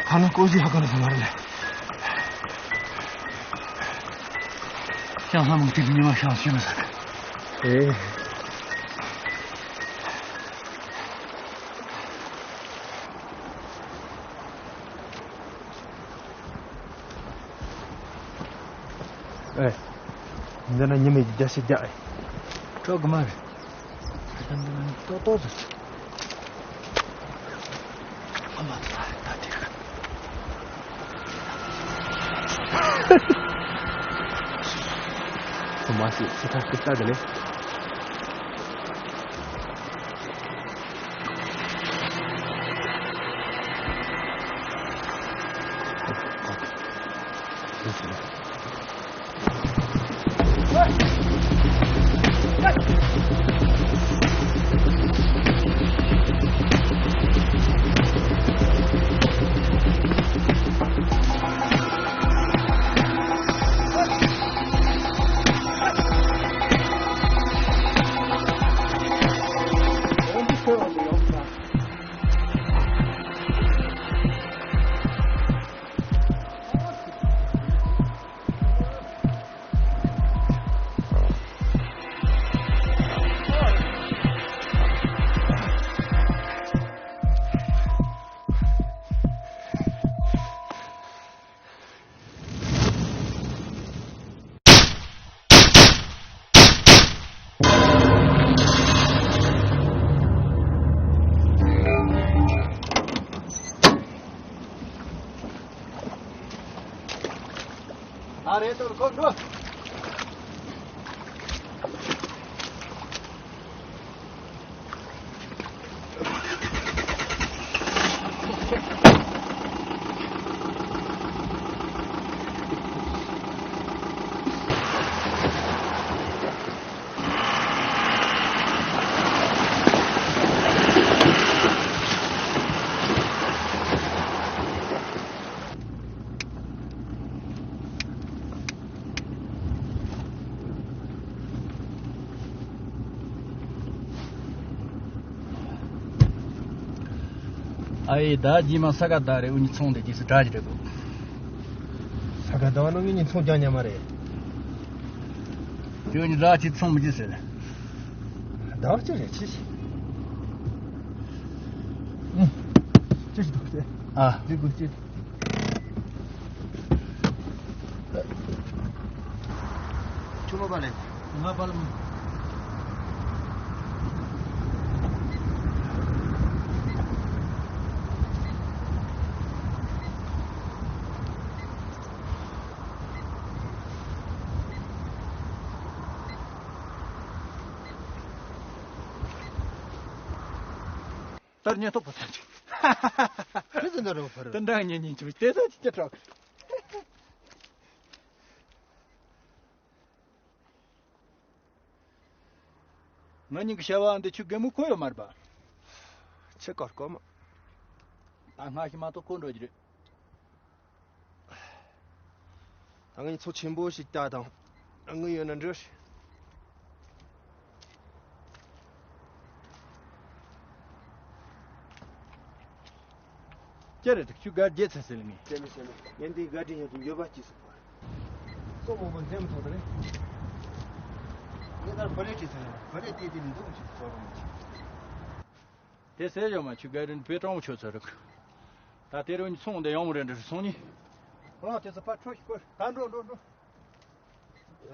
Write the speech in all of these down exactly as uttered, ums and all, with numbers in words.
ཁ་ནང་ཀོ་ཟི་ཧ་ག་ནས་སོང་བ་རེད། ཤང་ལྷ་མོ་དེ་ཉི་མ་ཤང་ཤི་མི་ཟེར། ཨེ། ཨེ། འདི་ན་ཉི་མའི་རྒྱ་ཤི་རྒྱ་ཨེ། ཁྲོ་གི་མ་རེད། ཏོག་ཏོག་ཟེར། ཨ་མ་ད་དེ་ག་ཁོ་མ་ཤི་སི་ཐར་ཀི་ལྟ་གི་ལེ། ཨ་རེད་དོ་ཁོ་འགྲོ། ཨ་ཡེ་ད་རྗེས་མ་ས་ག་ཟླ་རེ་འུ་གཉིས་ཚོང་དེ་རྗེས་སུ་གྲ་རྒྱུ་རེད་གོ། ས་ག་ཟླ་བ་ནང་ངེད་གཉིས་ཚོང་རྒྱག་ཉན་མ་རེད། ཁྱོད་གཉིས་ར་ཅིག་ཚོང་མི་བྱེད་ཟེར། ཟླ་བ་གཅིག་རེད་ཅི་ཞིག་ཨུ། ཅི་ཞིག་འདུག་ཟེར། ཨ། འདི་དགོས་ཅི། ཆུ་མོ་པ་ལས། ང་པ་ལ་མི། ལྟར་ཉན་ཐོག་པ་ཐམས་ཅད། ཁྱོད་ཚོ་འདི་རུ་ཕར། དེ་འདྲ་ཉན་ཉན་ཆུ་དེ་ཚོ་ཅི་ཅི་དྲག་ང་གཉིས་ཀྱི་བྱ་བ་འདི་ཆུ་རྒན་མོ་ཁོ་ཡོད་མ་རེད་པ། ཆི་ཀར་ཀོ་མ། ད་སྔ་ཕྱི་མ་གཏོགས་ཁོ་འགྲོ་རྒྱུ་རེད། ད་ངས་མཚོ་ཆེན་པོ་ཞིག་ལྟ་དང་། དངུལ་ཡོད་ན་འགྲོ་ཞིག་ཅི་རེད། ཁྱོད་དགའ་རྒྱལ་ཚ་ཟེར་ལ་ངས། བྱས་ནས་བྱས་ནས་ངས་འདི་དགའ་འདྲི་ཡོད་དུ་འགྱོད་པ་སྐྱེས་སོང་བ། སོ་མང་པོ་འཛེམ་ཐོག་ཏུ་རེད། ངས་ད་བུ་རེ་བྲིས་ཚར་ཡོད། བུ་རེ་དེ་དེ་ནི་འདུག་ཅིག་ཚོར་རུང་ཅིག་དེ་ཟེར་ཡོད་མ། ཁྱོད་དགའ་རིན་དཔེ་དྲང་མོ་ཆོད་ཚར་རུང་། ད་དེ་རུ་ཚོང་འདི་ཡོང་རེད་འདྲ་སོང་ནི། ཨ་དེ་ཚོ་ཕར་འཕྲོ་ཞིག་བསྐོར། ད་འགྲོ་འགྲོ་འགྲོ།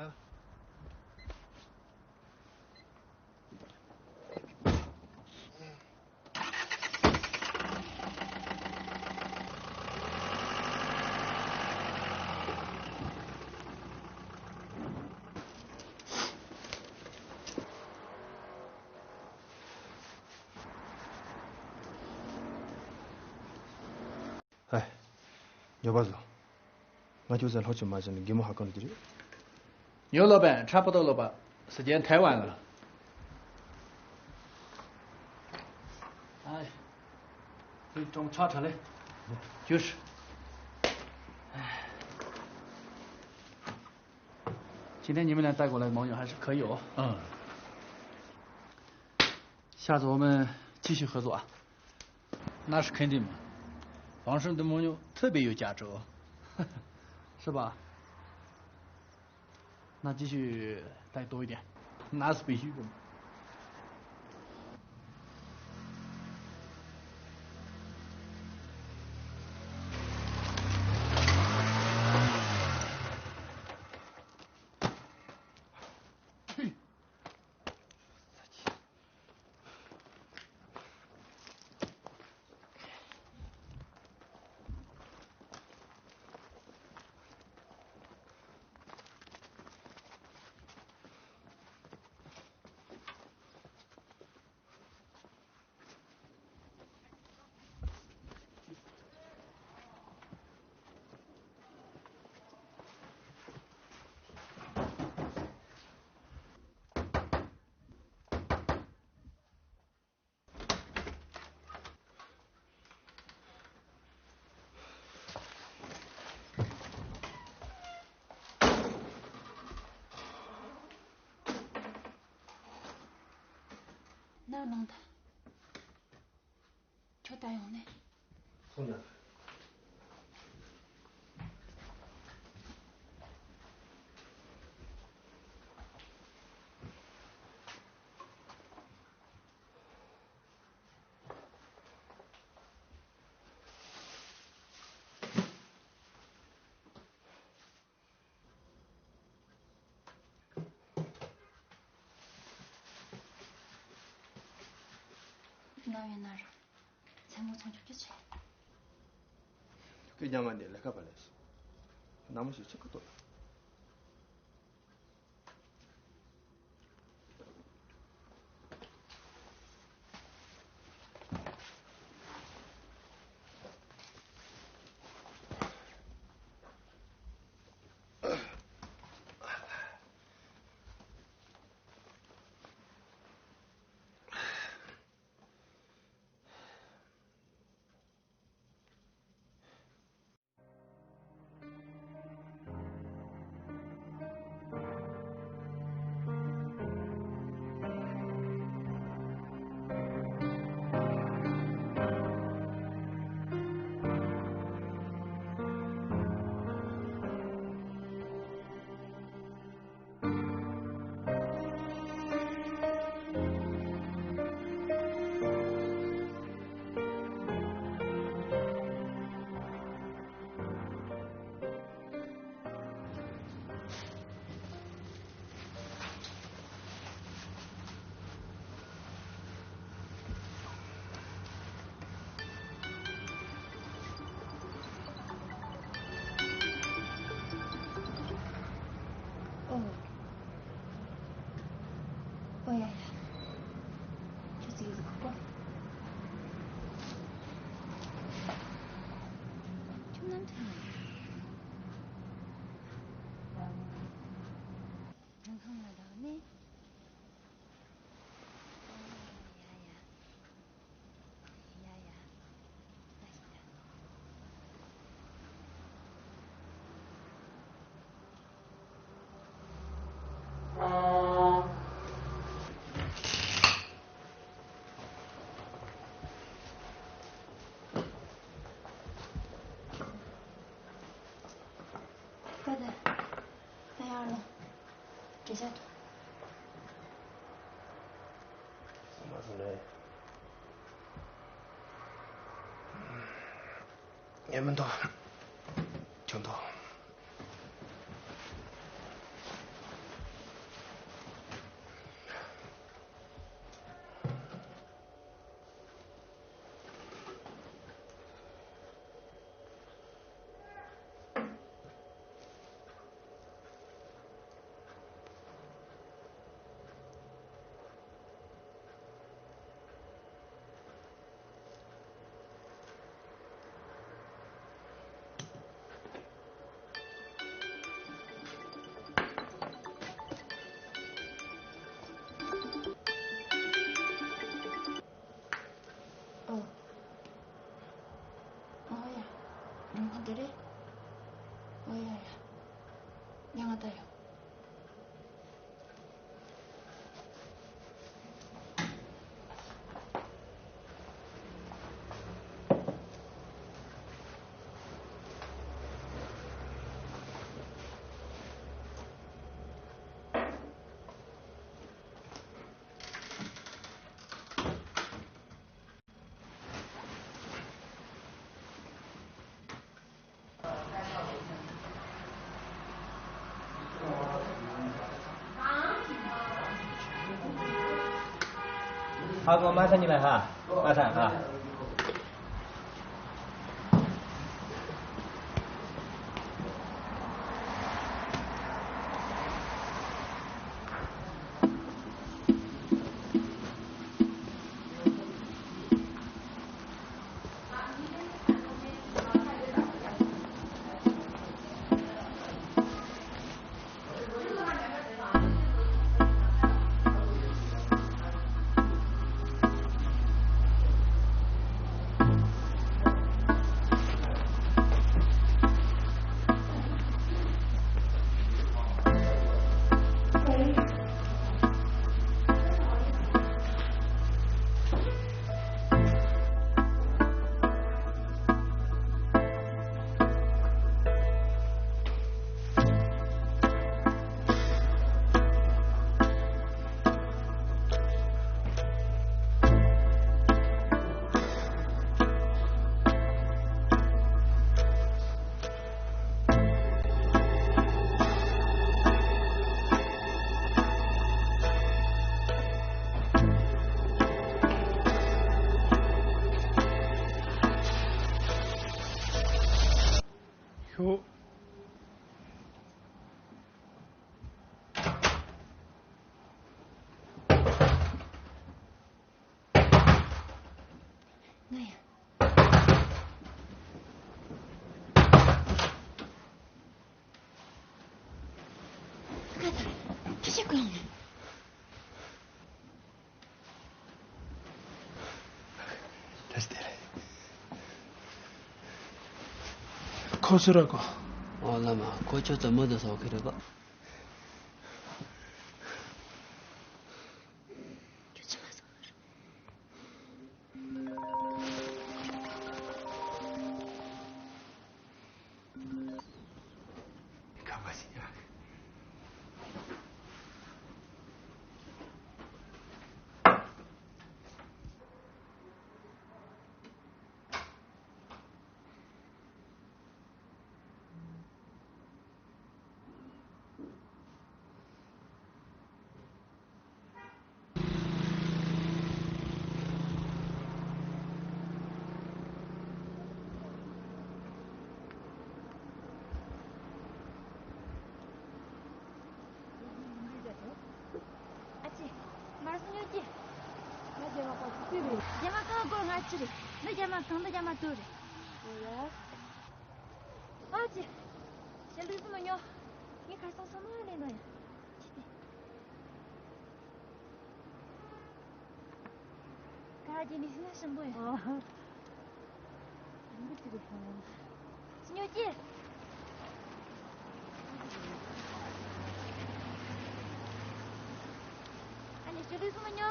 ཡ། ཉོ་པ་ཟོ། ང་ཁྱོད་ཚོ་ལྷོ་ཆུ་མ་བྱས་ནས་རྒན་མོ་ཧ་གོ་ནི་དེ་རེད། ཉོ་ལོ་པན་ཁྲ་པོ་ཏོ་ལོ་པ་ཟེར་རྒྱན་ཐའེ་ཝན་ལ། ཨ། 你中超出来，就是。今天你们俩带过来的牦牛还是可以哦。嗯。下次我们继续合作啊。那是肯定嘛。王生的牦牛特别有价值哦。是吧？那继续带多一点。那是必须的嘛。 ནང་ལོངས་དང་། ཁྱོད་ད་ཡོང་ནས། སོང་ཡ། ང་ཡིན་ན་རུ། མཚན་མོ་ཚོང་ཆོག་གི་ཆེ། ཐུགས་ཀྱི་རྒྱ་མ་འདི་ལས་ཀ་པ་ལས་སོ། ནང་མི་ཞིག་ཆེ་ཁ་ཏོ། ཨོ། ཨོ་ཡ་ཡ། ཁྱོད་ཚོ་ཡོད་ཁོ་པ། ཁྱོད་ནམ་ཐོན་ནས། ནང་ཁང་ལ་བདག་ནི། ཨོ་ཡ་ཡ། ཡ་ཡ། ད་ཤི་ད། ཁོ་ད། ད་ཡར་ལོངས། འགྲེལ་བཤད་ཐོངས། སོང་མ་སོང་རེད། ངས་མི་འདུག་ཁྱོད་འདུག་ད་ཡོང་། ཧ་གོ་མ་ས་ཉི་མ་ཧ། མ་ས་ཧ། ཤོག་ང་ཡང་། ཁ་ཐར། ཁྱི་ཤ་ཀུན་ནས། ཁོ་སུ་ར་གོ། ཨོ་བླ་མ། ཁོ་ཁྱོད་ཚོ་མི་དང་ཟོག་གི་རེད་པ། ཁྱོད་ཚོ་མ་ཟོག་གི་རེད། ཨ་ཅེ། མར་སོང་ཉོ་ཀྱི། ང་རྒྱ་མ་པ་ཅི་ཅི་རེད། རྒྱ་མ་གང་སྐོར་ང་ཅི་རེད། འདི་རྒྱ་མ་གང་འདི་རྒྱ་མ་དུ་རེད། ཨོ་ཡ། ཨ་ཅེ། ཞལ་འདྲིས་སུ་མ་ཉོ། ངས་ཁར་སང་སོ་མ་ལས་ནོ་ཡ། ཅི་སྟེ། ག་རྒྱ་ནི་སི་ན་ཞིམ་པོ་ཡ། ཨ། ཨ་ནི་ཅི་རེད་ཧ། ཉོ་ཀྱི། ཨ་ནི་ཞུ་ལུས་སུ་མ་ཉོ།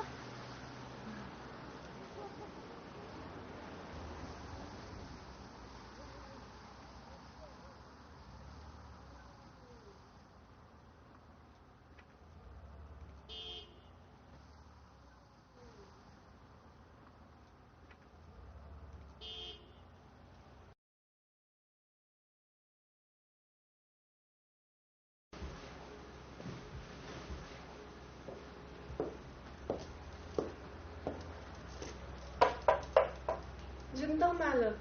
སྦྱིན་བདག་མ་ལགས།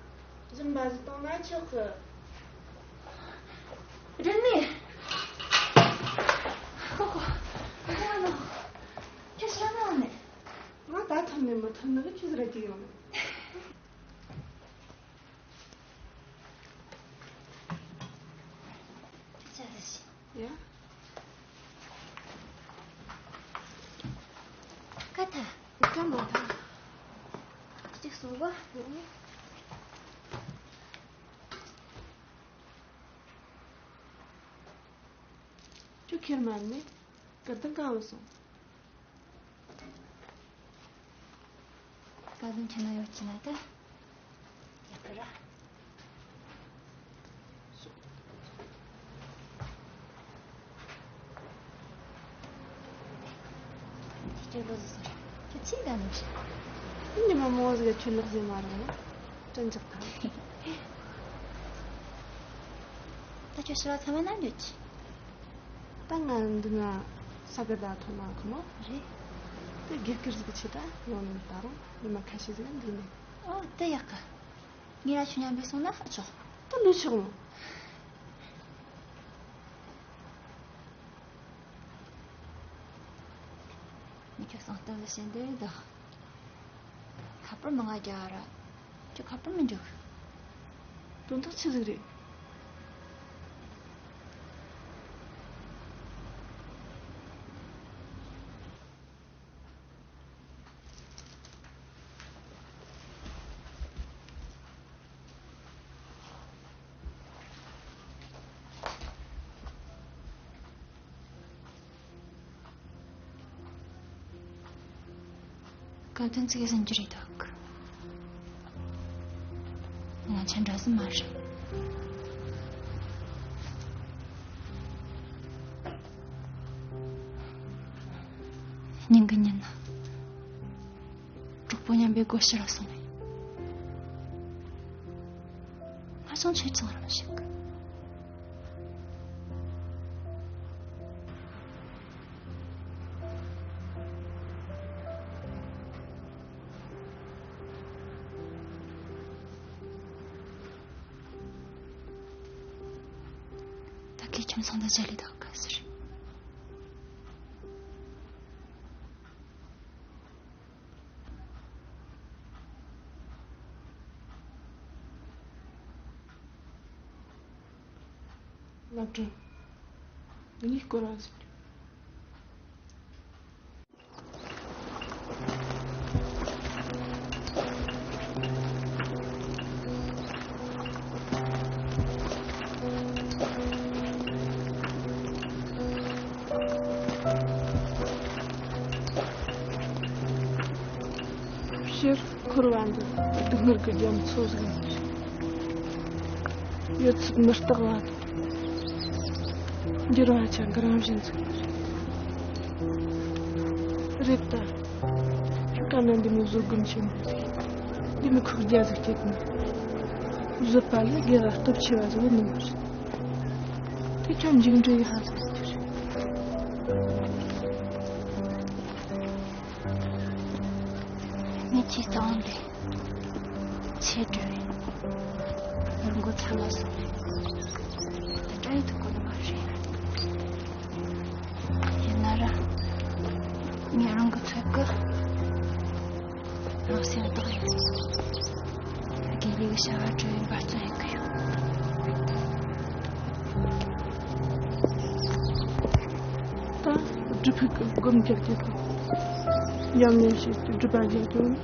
སྦྱིན་པ་ཞིག་གཏོང་ན་ཆོག་གི། རིན་མེད། ཁོ་ཁོ། ཁོ་ཁོ་ནོ། ཁྱོད་ཤི་ར་ན་ནས། ང་ད་ཐོན་ནས་མི་ཐོན་ནི་གི་ཆུ་ཟིག་ར་ཅིག་ཡོང་། ཡ། ཀ་ཐ། ཀ་མ་ཐ། གཅིག་གསུམ་པ། ཡ། ཁྱོད་ཁྱེར་མ་ནི་སྐར་ཐང་གང་ལ་སོང་། སྐར་ཐང་ཁྱེད་ན་ཡོད་ཀྱི་ན་ད། ཡག་གི་ར། ཁྱེད་ལོ་ཟེར་སོང་། ཁྱོད་ཕྱིན་ག་ནས་ཤི། ཉི་མ་མོ་ཟིག་ཁྱོད་ལག་ཟིན་མ་རེད་ན། དྲན་འཇག་ཐང་། ད་ཁྱོད་ཕྱི་ལ་ཚང་མ་ན་འདོད་ཀྱི། ད་ང་འདི་ན་ས་ག་ཟླ་ཐོག་མ་ཁོ་མོ་རེད། དེ་དགེ་སྐར་ཟིག་ཆེ་ད་ཡོང་ནས་ད་རུང་ཉི་མ་ཁ་ཤས་ཟིག་འདི་ནས། ཨོ་དེ་ཡག་གི། ངས་ར་ཆུ་མཉམ་པའི་སོང་ན་ཨ་ཆོག་ད་ལུས་ཆོག་མོ། ངས་ཁྱོད་སང་གཏམ་ལ་བཤད་འདོད་ད། ཁ་པར་མི་ང་རྒྱ་ར། ཁྱོད་ཁ་པར་མི་འཇོག་དོན་དག་ཆི་ཟིག་རེད། བཀའ་དྲིན་ཚིག་ཟིན་གྱི་རེད་འདུག་ང་ཆ་འདྲ་ཟིན་མ་རེད། སྙིང་གི་ཉིན་ན། གྲོགས་པོ་མཉམ་པའི་སྒོ་ཕྱི་ར་སོང་ནས། ང་ཅང་ཆོས་ཅང་རང་ཞིག་ད་གི་ཁྱིམ་ཚང་དང་མཇལ་ལི་དང་ག་ཟེར། སློབ་གྲོགས། ངས་སྐོར་ར་ཟེར། ཕྱིར་འཁོར་བ་འདི་སྡུག་བསྔལ་གྱི་རྒྱ་མཚོ་ཟིག་ཡིན། ཡོད་ཚད་མི་རྟག་པ་དང་། འགྱུར་བ་ཅན་གྱི་རང་བཞིན་ཟིག་རེད་ད། སྐར་མ་འདི་མོ་བཟོད་སྒོམ་ཆེན་པོ་ཟིག་འདི་མོ་ཁུག་རྒྱ་ཟིག་སྐྱེས་ནས། བཟོད་པ་ལས་དགེ་བ་སྟོབས་ཆེ་བ་ཟིག་ཡོད་ནི་མ་རེད། དེ་ཁྱོད་མཇུག་འབྲས་ཡག་ཟིག་རྒྱུ་རེད། ངས་ཁྱེད་གཏམ་ལས་ཆེ་འགྲོ་བའི་རི་མགོ་ཚང་མ་སོང་ནས་ད་བཀྲ་ཡི་ཐུག་གོ་ནི་མ་རེད། ཡིན་ན་ར་ངས་རང་གི་ཚོད་ཀི་རང་སེམས་བདག་ཡིན། དགེ་ལས་ཀྱི་བྱ་བ་སྒྲུབ་པའི་འབད་བརྩོན་ཡིན་གི་ཡོད། ད་སྒྲུབ་ཕུག་གི་སྒོམ་རྒྱག་རྒྱུ་དང་། ཉམས་ལེན་བྱེད་རྒྱུ་སྒྲུབ་པ་རྒྱག་རྒྱུ་ནི།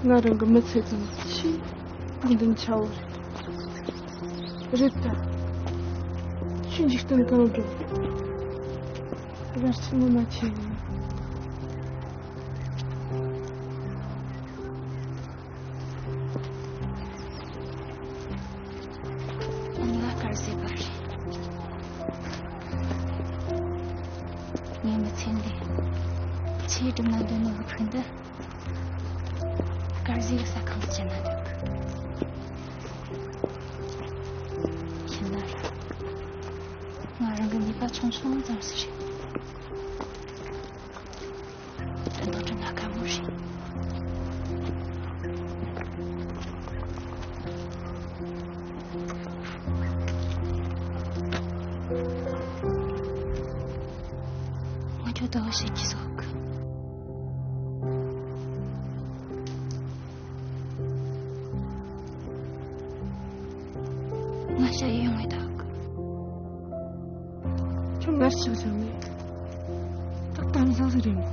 ང་རང་གི་མི་ཚེ་གི་ཆེས་དགོས་འདུན་ཆེ་བོ་རེད། རེད་ད། ཁྱོད་འཇིག་རྟེན་གང་འགྲོ། བར་ཆད་ངོ་མ་ཆེ་གི། ང་དཀར་ཟས་པ་རེད། ངའི་མི་ཚེ་འདི་ཆེས་སྒྲུབ་ན་འདོད་ནོ་གི་ཕུག་འདི་དཀར་ཟས་ཀྱི་ཟ་ཁང་དུ་བྱེད་ན་འདོད་གི། ཡིན་ན་ར་ང་རང་གི་ནུས་པ་ཆུང་ཆུང་ཙམ་ཞིག་རེད། དོན་དག་དྲན་ན་དགའ་མོ་རེད། ང་ཁྱོད་ལྟ་བུ་བྱེད་ཀྱི་ཟོག་གི། ང་ཞ་ཡི་ཡོང་བའི་ཐག་ཁྱོད་ངར་ཆགས་བྱུང་ནས་ཏག་ཏག་བཟང་ཟིག་རེད་མོ།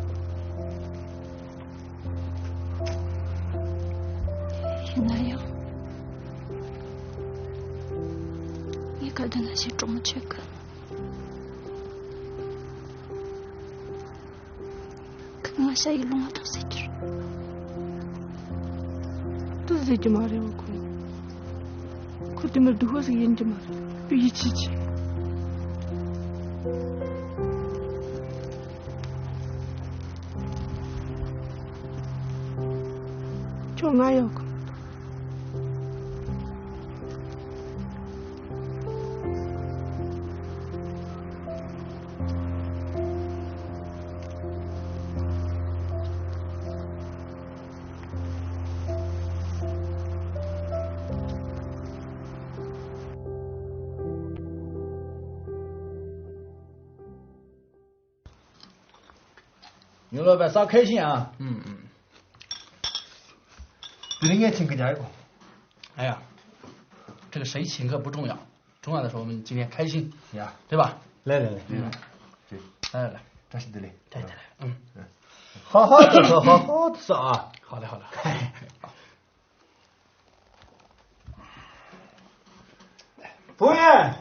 ཡིན་ན་ཡང་ངས་ག་དུས་ན་ཞེ་དྲག་མི་ཆེ་གི། ང་ཤ་ཡི་ལོང་བ་དང་ཟེར་གྱི་རེད། དེ་ཟེར་གྱི་མ་རེད་བ་ཁོ། ཁོ་དེ་མིར་སྡུག་ཧོ་ཟིག་ཡིན་གྱི་མ་རེད། དེ་ཡིད་ཆེས་ཆེ། ཁྱོད་ང་ཡག་གི། ཡུང་ལོ་པའི་ས་ཁེ་ཤིང་ཨ། ཨུམ་ཨུམ། དེ་རིང་ངས་ཁྱེད་ཀྱི་ཉར་གོ། ཨ་ཡ། 这个谁请客不重要，重要的是我们今天开心，呀，对吧？来来来，来来来，来来来，这是对嘞，对对对，嗯，好好的说，好好的说啊。好嘞好嘞。服务员，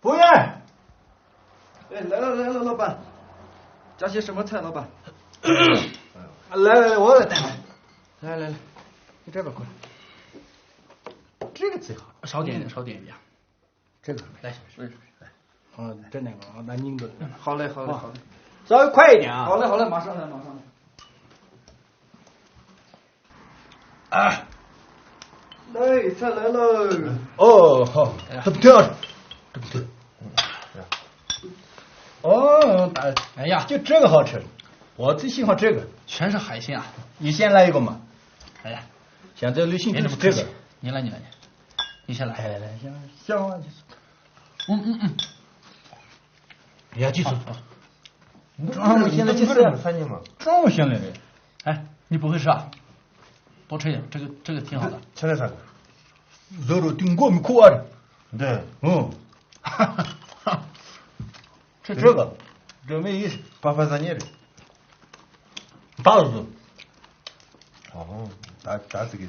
服务员。哎，来了来了，老板，加些什么菜，老板？来来来，我来带来。来来来，你这边过来。这个最好，少点一点，少点一点。这个来，嗯，这那个啊，拿您的。好嘞好嘞好嘞，稍微快一点啊。好嘞好嘞，马上来马上来。 啊，来，菜来了。哦，好，哎呀，这不挺好吃，这不挺。哦，哎呀，就这个好吃，我最喜欢这个。全是海鲜啊。你先来一个嘛。哎呀，现在流行就是这个。别这么客气，你来，你来，你先来。哎，来，行，行啊，就是。嗯嗯嗯。哎呀，就是。好，好。中午现在就是。中午现在的。哎，你不会吃啊？ 多吃一点，这个这个挺好的。吃点啥？肉肉顶过没苦啊的。对，嗯，吃这个，这没意思。八分三年的，大子。哦，打打这个。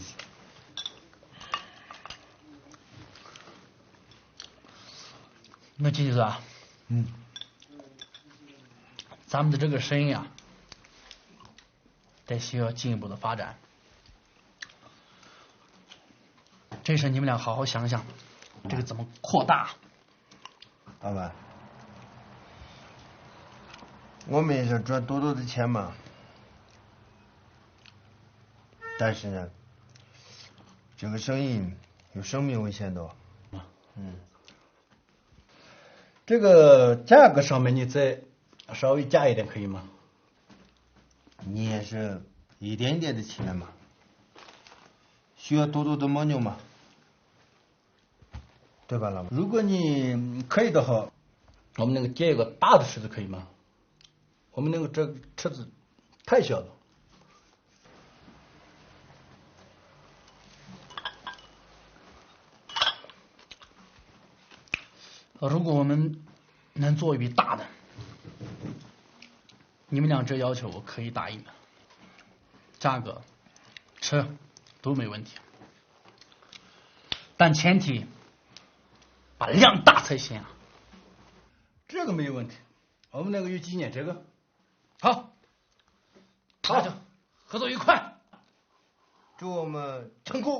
那这意思啊？嗯，咱们的这个生意啊， 得需要进一步的发展。这事你们俩好好想想，这个怎么扩大？老板，我们也想赚多多的钱嘛，但是呢，这个生意有生命危险的。嗯，这个价格上面你再稍微加一点可以吗？ 你也是一点点的钱嘛，需要多多的帮助嘛，对吧，老板？如果你可以的话，我们那个建一个大的池子可以吗？我们那个这池子太小了。 如果我们能做一笔大的，你们俩这要求我可以答应的，价格、吃都没问题，但前提把量大才行啊。这个没有问题，我们那个有几年这个。好，好，那就合作愉快。 祝我们成功。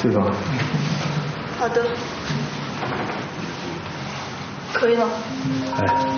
对吧？好的，可以了。哎。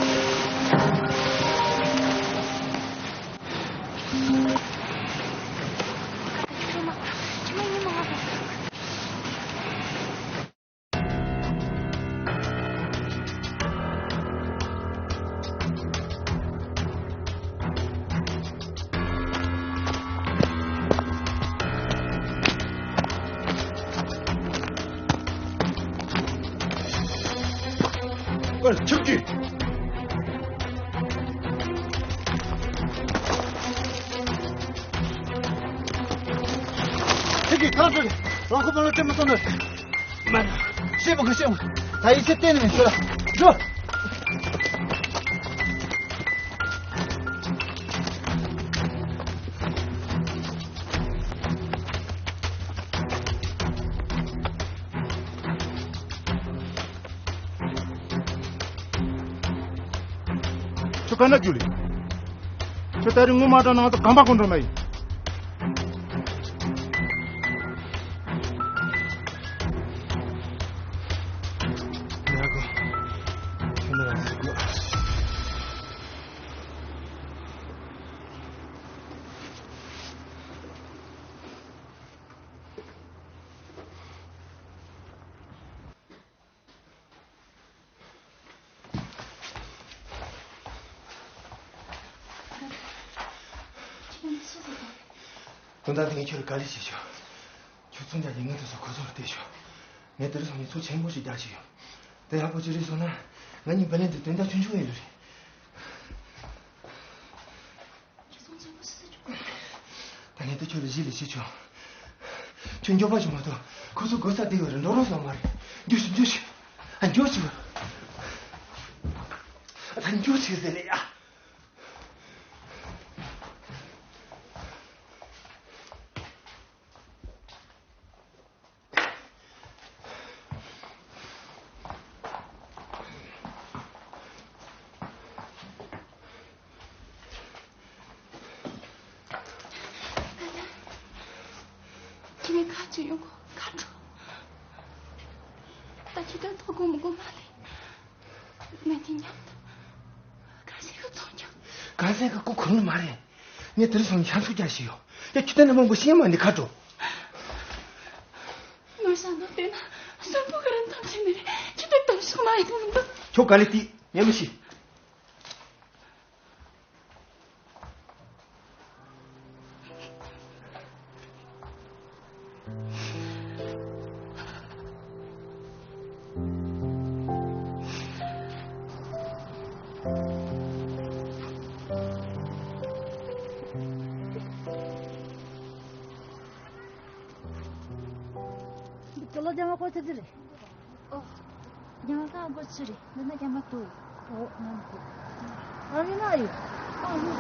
ཨོ། ཆུ་སྐྱིད། ཆུ་སྐྱིད་ཁ་ཚུགས། རང་ཁོ་པ་ལ་སྤྲད་མི་གཏོང་ནི། མ་ཤེས་པ་གི་ཤེས། ད་ཡིད་ཆེས་གཏན་ནས་མི་བྱེད་ལ། འགྲོ། ཁྱོད་ག་ན་རྒྱུ་ལི། ཁྱོད་ད་རིང་ངོ་མ་དྲང་ནང་དུ་གམ་པ་ཀོང་འགྲོ་མ་ཡིན། ཡ་གོ། ཁྱོད་ནི་རང་ཟིག་གོ། དོན་དག་འདི་ངས་ཁྱོད་ལ་ག་རེ་བྱེད་ཆོག་ཁྱོད་ཚོང་རྒྱག་ཉིན་ངན་དུ་སོ་ཁོ་ཚོ་ལ་བལྟས་ཆོག་ངས་དེ་རིང་སོང་ནས་ཚོ་ཆེན་པོ་ཞིག་རྒྱག་ཆེད་ཡོང་། དེ་ཡག་པོ་ཅིག་རེད་སོང་ན་ང་གཉིས་བུ་ལོན་དེ་དོན་དག་ཆུང་ཆུང་ཡིན་ལ་རེད། ཁྱེད་ཚོ་ཆེན་པོ་ཞིག་ཟེར་ཆོག་ད་ངས་དེ་ཁྱོད་ལ་གཞི་ལས་བྱེད་ཆོག་ཁྱོད་མགྱོགས་པ་ཞིག་མ་གཏོགས་ཁོ་ཚོ་དགོས་ས་དེ་ཡོད་རེད། འགྲོ་རོགས་སོང་མ་རེད། མགྱོགས་ཤིག་མགྱོགས་ཤིག་ཨ། མགྱོགས་ཤིག་ཨ། མགྱོགས་ཤིག་ཟེར་ལེ་ཡ། ཁྱེད་ནས་ཁ་ཅིག་ཡོང་གོ་ཁ་འགྲོ། ད་ཁྱེད་ད་ཐོག་གོ་མི་གོ་མ་ལེ། ང་གཉིས་མཉམ་དུ་ག་ཟེ་ག་ཚོང་ཀྱང་། ག་ཟེ་ག་ཀུ་ཁུར་ནི་མ་རེད། ངས་དེར་སོང་ཤ་ཚུགས་ཀྱང་ཞིག་ཡོད། ཡ་ཁྱི་ཏན་ནི་མང་པོ་ཤེས་མ་ནི་ཁ་འགྲོ། ནོར་ས་ནོར་དེ་ན་གསོན་པོ་ག་རེ་འདམ་ཆེ་ནི་རེད། ཁྱི་ཏན་དམ་སོང་མ་ཡིན་ནི་འདུག་ཁྱོད་ག་ལེ་ཏི་ཉན་མི་ཤེས། འདི་ཀི་ལོ་བརྒྱ་མ་ཀོ་ཆ་ཅི་རེད། ཨོ། རྒྱ་མ་ཀ་འགོ་ཆི་རེད། འདི་ན་རྒྱ་མ་ཏོ་ཡོད། ཨོ། ང་ནི་ཏོ། ཨ་མི་མ་ཡོད། ཨ་མི།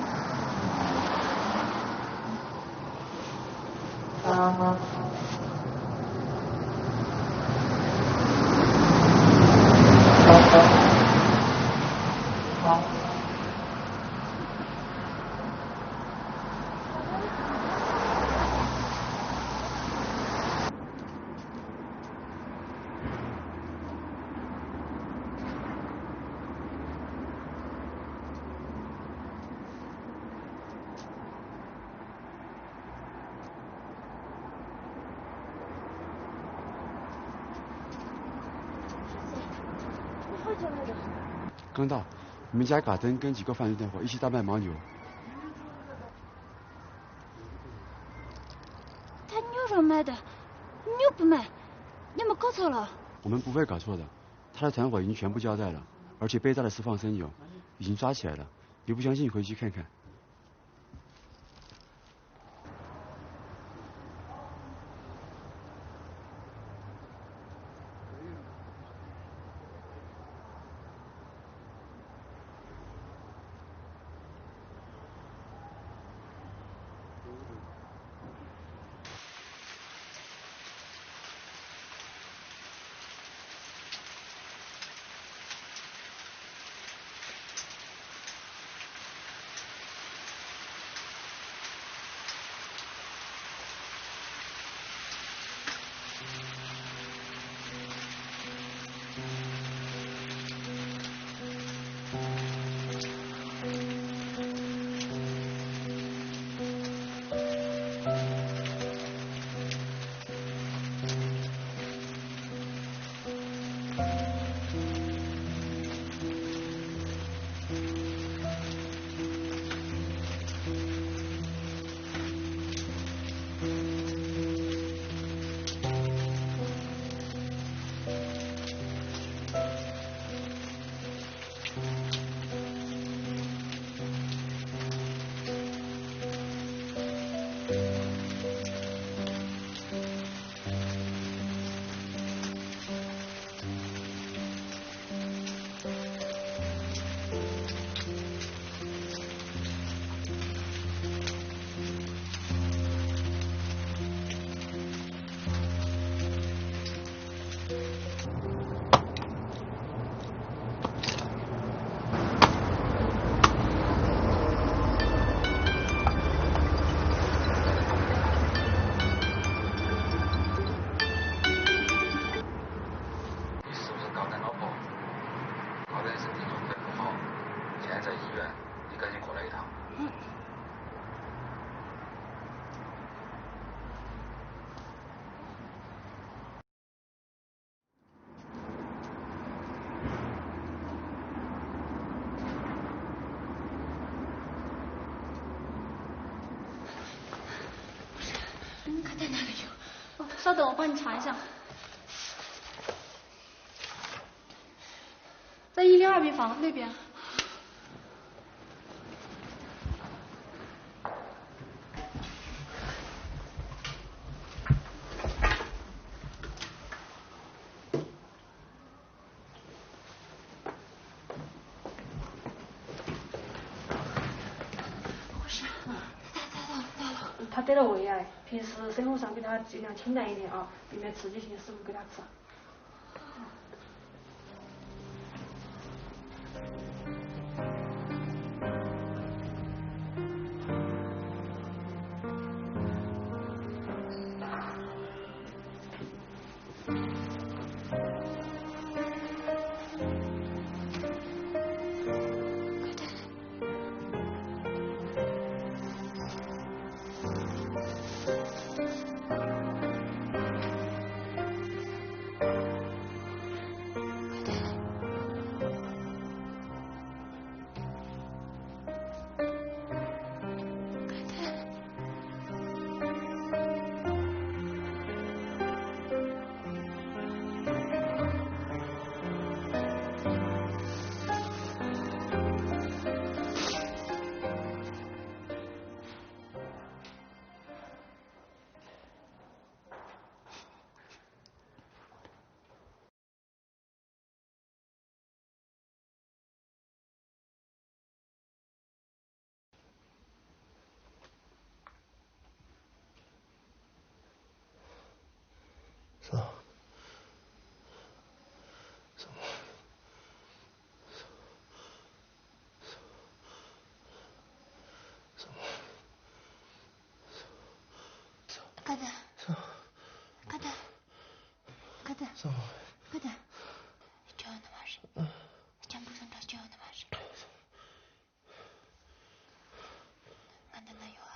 ཀང་ཏའོ། 你们家嘎登跟几个犯人电话，一起大卖牦牛。他牛肉卖的，牛不卖，你们搞错了。我们不会搞错的，他的团伙已经全部交代了，而且被带了私放牦牛，已经抓起来了。你不相信，你回去看看。稍等，我帮你查一下。在一零二病房那边。 ད་ལྟ་འོ་ཡ། ཕིན་སི་སེམས་ཁོང་སང་གི་ད་ཅི་ཡང་ཁྱིམ་ན་ཡིན་ནི་ཨ། བི་མའི་ཚི་ཅི་ཞིག་སུ་གི་རག་ཚ། ང་འདི་ན་ཡོད་ཨ།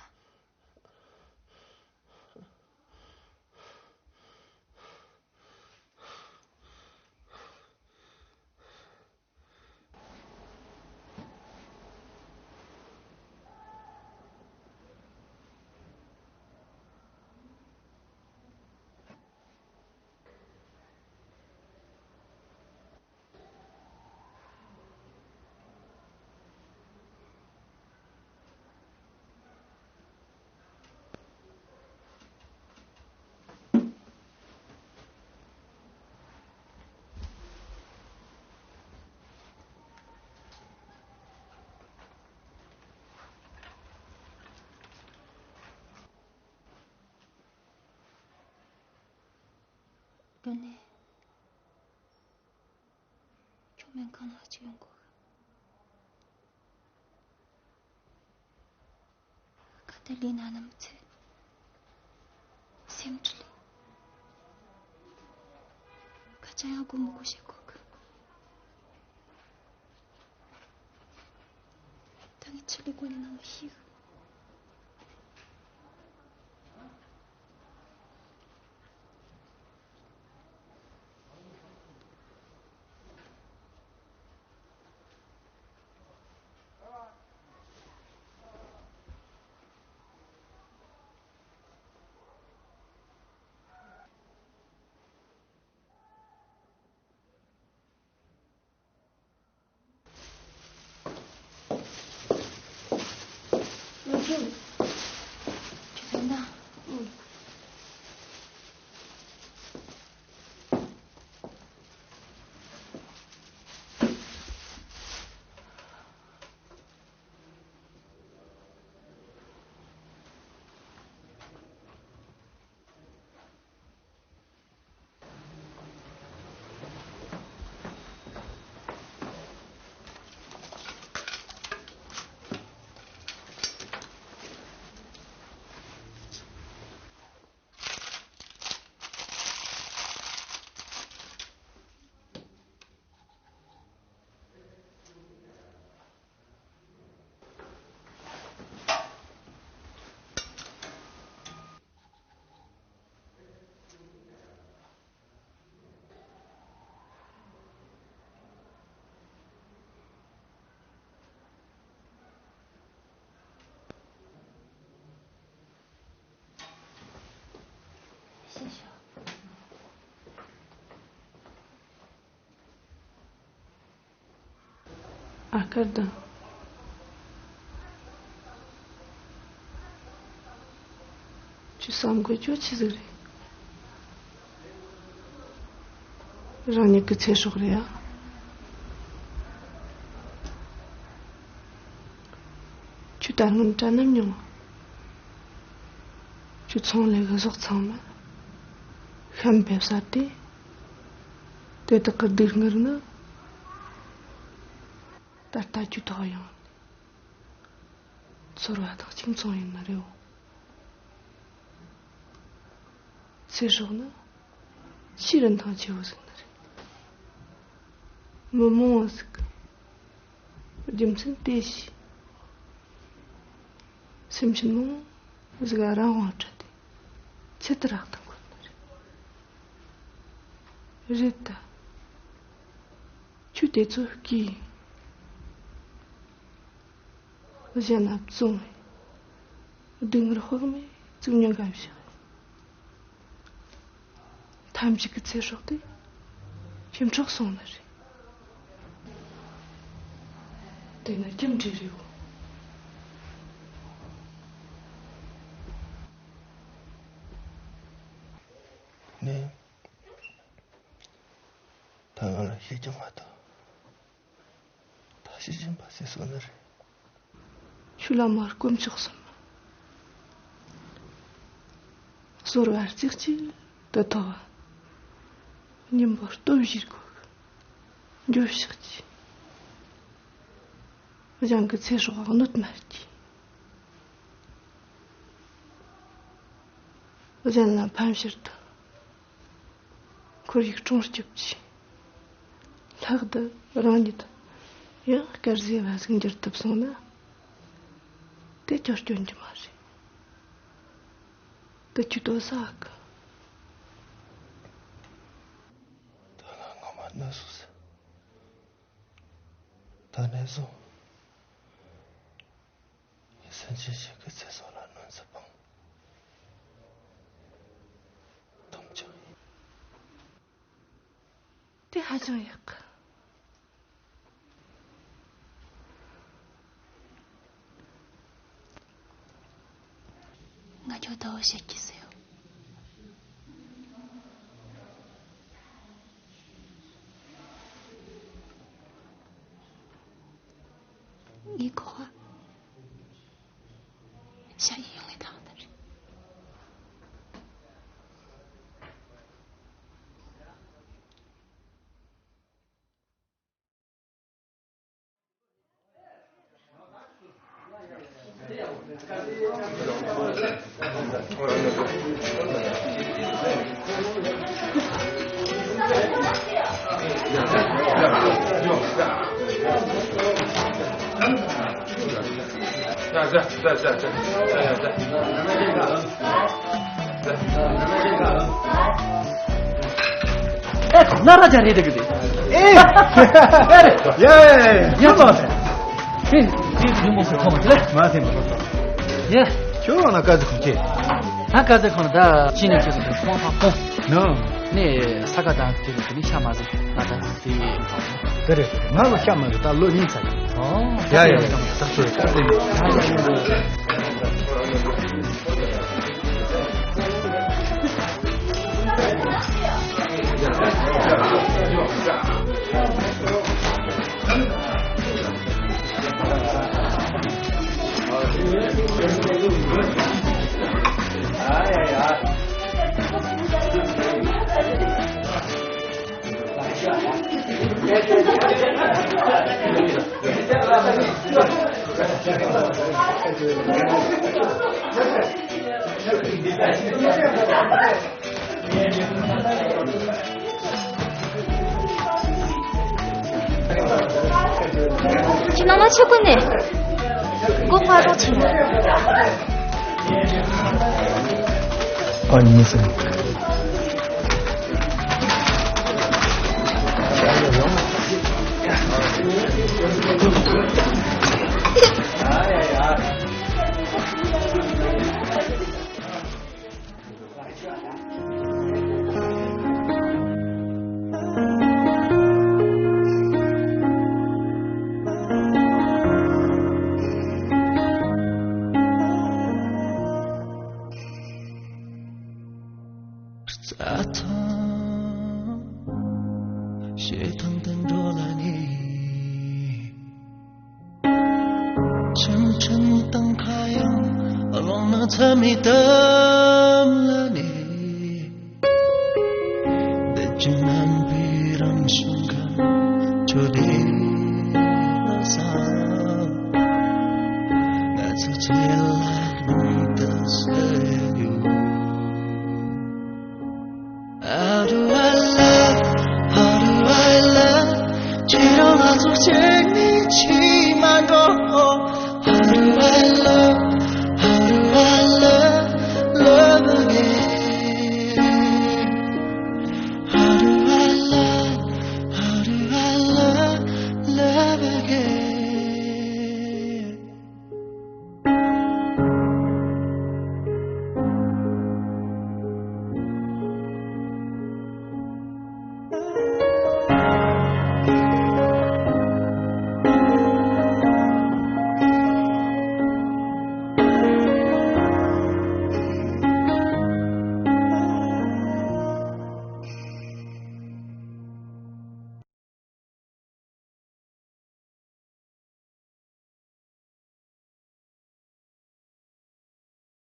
དངོས་གནས། ཁྱོད་སྨན་ཁང་ལ་གཅིག་ཡོང་དགོས། ཁ་ཏ་ལི་ན་ནི་མི་ཚེ་སེམས་ཁྲལ་ལས་ཁ་ཅང་ཡག་པོ་མི་དགོས་བཤད་གོ་གི། ད་ངས་ཆི་ལི་གོ་ནི་ན་མི་ཤེས་གི། ཨ་ཀར་དང་། ཁྱོད་བསམ་དགོས་ཁྱོད་ཆི་ཟིག་རེད། རང་ཉིད་ཀྱི་ཚེ་སྲོག་རེད་ཨ། ཁྱོད་ད་སྔོན་དྲན་ནམ་མྱོང་། ཁྱོད་ཚོང་ལས་གི་ཟོག་ཚང་མ་ཤམ་བེབས་ས་དེ། དེ་དག་གི་སྡུག་བསྔལ་ནི། ད་ལྟ་ཁྱོད་ཐོག་ཡོང་ནས། ཚོར་བ་དང་གཅིག་མཚུངས་ཡིན་ནི་རེད་འོ། ཚེ་སྲོག་ནི་ཆེས་རིན་ཐང་ཆེ་བོ་ཟིག་ནི་རེད། མི་མང་བོ་ཟིག་གི་རྒྱུ་མཚན་དེ་ཤེས། སེམས་ཅན་མང་བོ་ཟིག་ག་རང་དབང་སྤྲད་དེ་ཆེད་དུ་རག་ཐང་ཁུར་ནི་རེད། རེད་ད། ཁྱོད་དེ་ཚོ་སྐྱིད། གཞན་ལ་བཙོང་བའི་སྡུག་བསྔལ་དཔག་མེད་བཙུགས་མྱོང་ག་བཞག་ཐམས་ཅད་ཀྱི་ཚེ་སྲོག་དེ་ཁྱིམ་འཕྲོག་སོང་ནི་རེད། དེ་ནི་ཁྱིམ་འདྲ་རེད་འོ། ནས། ད་ང་ལ་ཤེས་ཀྱང་མ་ཐུབ། ད་ཤེས་བཞིན་པ་ཟེར་སོང་ནི་རེད། ཆུ་ལ་མར་དཀོན་མཆོག་གསུམ། གསོལ་བ་རྩེ་གཅིག་ཏུ་ཐོབ། སྙིང་པོ་སྟོབས་བཞིར་བགོས། འགྱོད་བཤགས་ཀྱིས། གཞན་གྱི་ཚེ་སྲོག་གནོད་མ་བགྱིས། གཞན་ལ་ཕན་ཕྱིར་དུ། ཁོར་ཡུག་སྲུང་སྐྱོབ་ཀྱིས། ལྷག་ཏུ་རང་ཉིད་ཡང་དཀར་ཟས་པ་ཟིག་འགྱུར་ཐུབ་སོང་ན། དེ་ཁྱོད་སྐྱོན་གྱི་མ་རེད། དེ་ཁྱོད་དོ་ས་གི། ད་ལ་ངོ་མ་གནོད་སོང་ཟེར། ད་ནས་བཟུང་། ངས་སེམས་ཅན་ཞིག་གི་ཚེ་སྲོག་ལ་གནོད་འཚེ་སྤངས། དམ་བཅའ་ཡིན། དེ་ཧ་ཅང་ཡག་གི། ང་ཁྱོད་ད་བོ་བཤད་ཀྱི་ཟེར་ཡོད། ངའི་གོ་བ། ཤ་ཡི་ཡོང་ངེ་ཐང་ད་རེད། ཨེ། ན་ར་ཅན་རེད་འདུག་གི་རེད། ཨེ། ཨེ་རེད། ཡ། ཡ། ཡ། ཨེ། དེ་དེ་ཉུང་མོ་སུ་ཐོག་མ་དེ་ལ་མ་ཐེམ། ཡ། ཁྱོད་རང་ལ་དཀའ་ཚེགས་ཁོང་ཆེ། ད་དཀའ་ཚེགས་ཁོང་ད་ཅི་ནས་ཁྱོད་ཚོ་ཁོང་ཐག་ཁོང་། ནོ། ནས་ས་ཁ་དང་དེ་ཚོ་དེ་ནི་ཤ་མ་ཟིན་ང་ད་དེ། དེ་རེད། ང་ལ་ཤ་མ་ཟིན་ད་ལོ་གཉིས་ཚར་ཡིན། ཨོ། ཡ་ཡ་ཡ། ཐག་ཆོད། ཐག་ཆོད། ཁྱིམ་ནང་ལ་ཆུ་ཀུན་ནས་སྒོ་ཕར་རོགས་ཕྱིན། ཨ་ནི་སེམས། ཞེ་ཐང་དུ་འགྲོ་ལ་ནི། ཆུང་ཆུང་དང་ཁ་ཡང་ལོང་ན་ཚ་མི་དམ་ལ་ནི། བདེ་ཆེན་རྣམ་པའི་རང་བྱུང་ཁམས་ཆོས་སྡེ་ལ་སང་། ང་ཚོ་ཆེ་ལ་ནི་དུ་སེ་ཡོད། How do I love? How do I love? ཁྱེད་རང་ང་ཚོ་ཆེ་